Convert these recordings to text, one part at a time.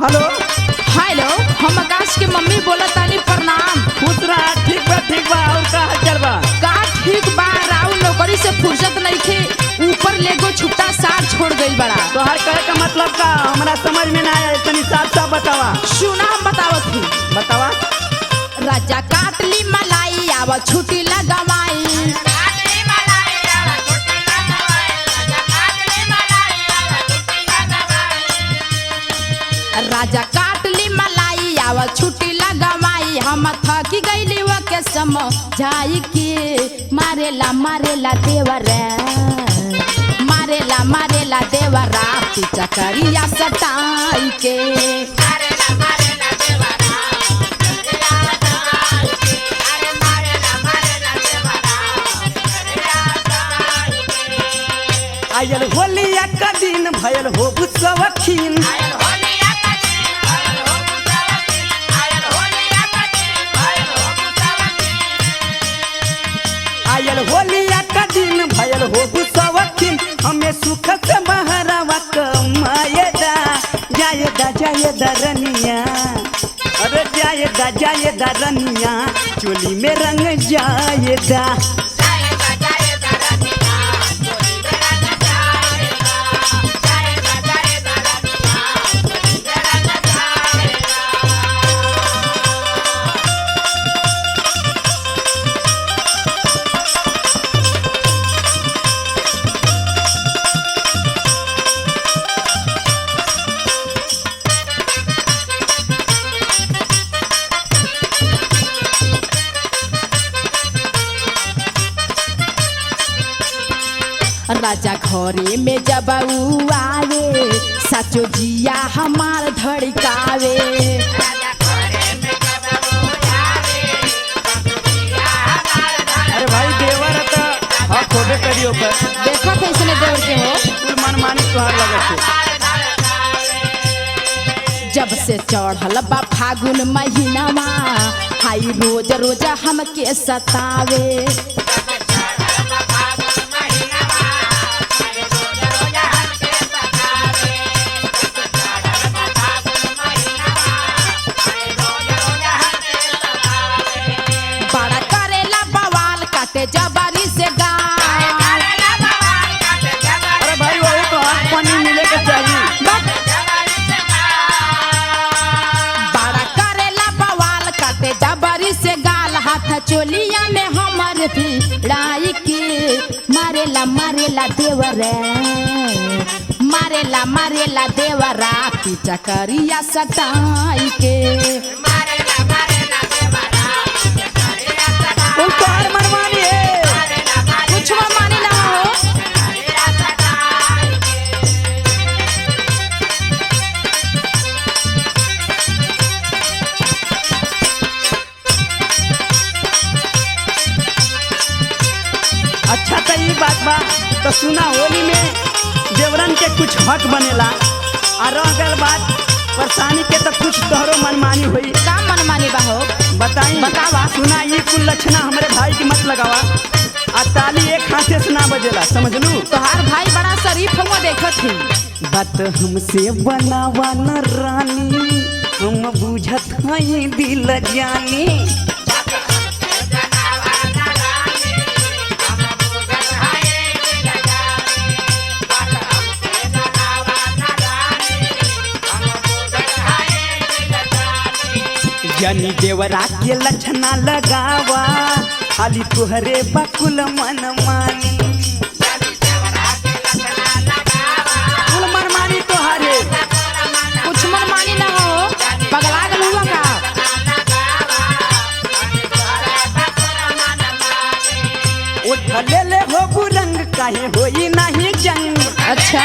Hello. Hello, हम आकाश के mummy बोलत तानी, प्रणाम। खुश रहा। ठीक बा, ठीक बा। और का हाल चाल बा? का ठीक बा, राउर नौकरी से फुर्सत नइखे, ऊपर लेगो छुट्टा सार छोड़ गइल बड़ा। तोहार कहे का मतलब का हमरा समझ में ना आया, तनी साफ साफ बतावा। सुना, हम बतावत ही। बतावा। राजा काटली मलाई आवा छुट्टी लगवाई। राजा काटली मलाई आवा छुट्टी लगवाई, हम थकी गईली के समझाई के मारेला मारेला देवरा, मारेला मारेला देवरा पिचकरिया सटाई के। आयल होलिया का दिन भयल हो उत्सवखीन। आयल होलिया का दिन भयल हो उत्सवखीन, हमें सुख से बहरावा कमाएदा जाएदा जाएदा रनिया। अरे जाएदा जाएदा रनिया, चोली में रंग जाएदा। राजा घरे में जब ऊ आवे, साचो जिया हमार धड़कावे। अरे भाई देवर है तो हक होबे करी ओकर। देखो कैसने देवर के हो। कुल मनमानी तोहार लगत है। जब से चढ़ल बा फागुन महीनावा, हाई रोज रोज हमके सतावे। बड़ा करेला बवाल काटे जबरी से गाल। अरे भाई वही तो हक पानी मिले के चाहिए। बड़ा करेला बवाल काटे जबरी से गाल, हाथ चोलिया में हमर भिड़ाई के मारेला मारेला देवरा, मारेला मारेला देवरा पिचकरिया सटाई के। कुल तोहार मनमानी है। कुछ मानी ना हो। अच्छा तो ये बात बा, तो सुना होली में देवरन के कुछ हक बनेला आ रह गल बात परेशानी के तो कुछ तोहरो मनमानी हुई। का मनमानी बा हो? बताई। बतावा। सुना, ये कुल लक्षणा हमरे भाई की मत लगावा, आ ताली एक हाथे से ना बजेला, समझलू? तोहार भाई बड़ा शरीफ हुआ देखत ही। बात हमसे बनावा न रानी, हम बुझत हई दिल जानी। जनी देवरा के लक्षणा लगावा, खाली तुहरे बकुल मन मानी। कुल मनमानी तोहारे। कुछ मनमानी ना हो, पगला गल हुआ का? उठ ले ले हो बुरंग काहे होई नाही जंग। अच्छा।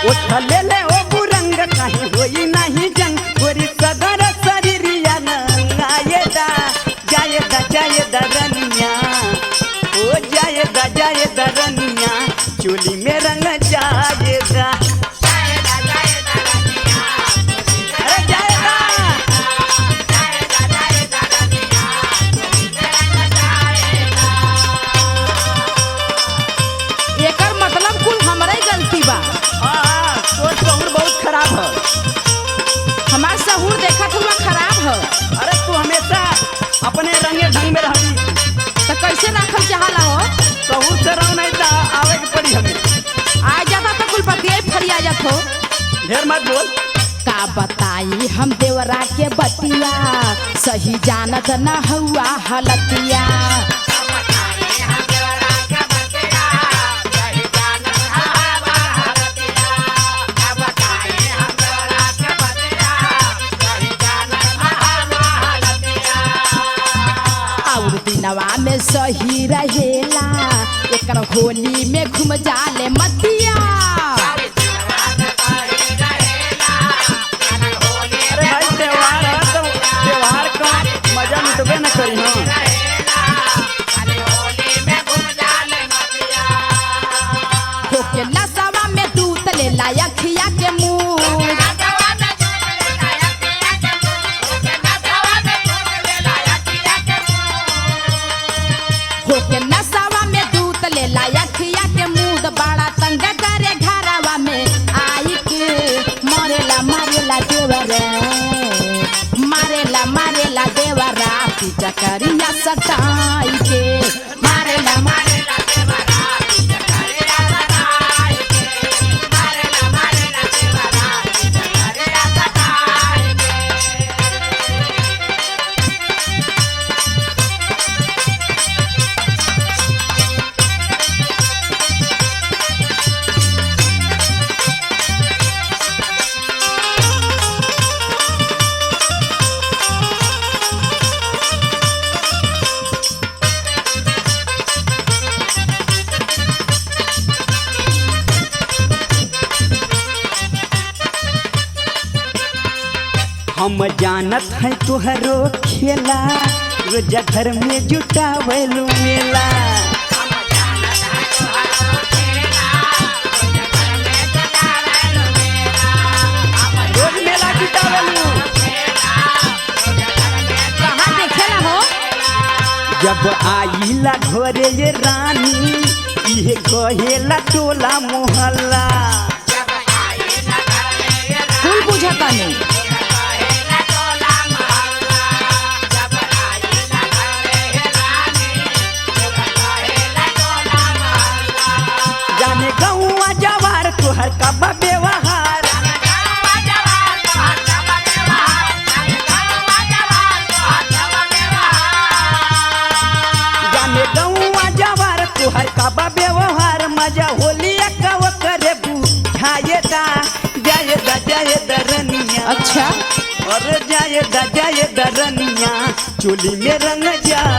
उठ ले ले हो बुरंग काहे होई नाही जंग, गोरी सदर शरीरिया नंगायेदा जायेदा जायेदा रनिया। ओ जायेदा जायेदा रनिया, चोली में रंग जायेदा। अरे जायेदा। सहूर देखत हुआ खराब हो। अरे तू हमेशा अपने रंगे ढंग में रहबी। तो कैसे रखल चाहला हो? सहूर से रहो नहीं तो आवे के पड़ी हमें। आ जाता तो कुल पतिया फरिया जात हो। ढेर मत बोल। का बताई हम देवरा के बतिया, सही जानत न हुआ हलतिया। और दिनवा में सही रहेला, एकर होली में घूम जाले मतिया। अरे भाई त्योहार है तो त्योहार का मजा लुटबे न करी। हाँ होके नसवा में दूत लेला अखिया के मुंह। होके नसवा में दूत लेला अखिया के मुंह, बड़ा तंग करे घरवा में आई के। मारेला मारेला देवरा, मारेला मारेला देवरा पीछा करिया सटाई के। मारेला मारेला देवरा पीछा करिया सटाई के। मारेला मारेला देवरा पीछा करिया सटाई के। हम जानत है तुहरो खेला, रोजा घर में जुटावलू मेला। रोज मेला जुटावलू। कहाँ देखेला हो? जब आईला घरे ये रानी, इहे कहेला टोला मोहल्ला। कुल बुझता नहीं। जाने गौआ जवार तुहर कब व्यवहार। जाने गौआ जवार तुहर कब व्यवहार। मजा होली कव करे बुझाएदा जाएदा जाएदा रनिया। अच्छा। और जाएदा जाएदा रनिया, चोली में रंग जाएदा।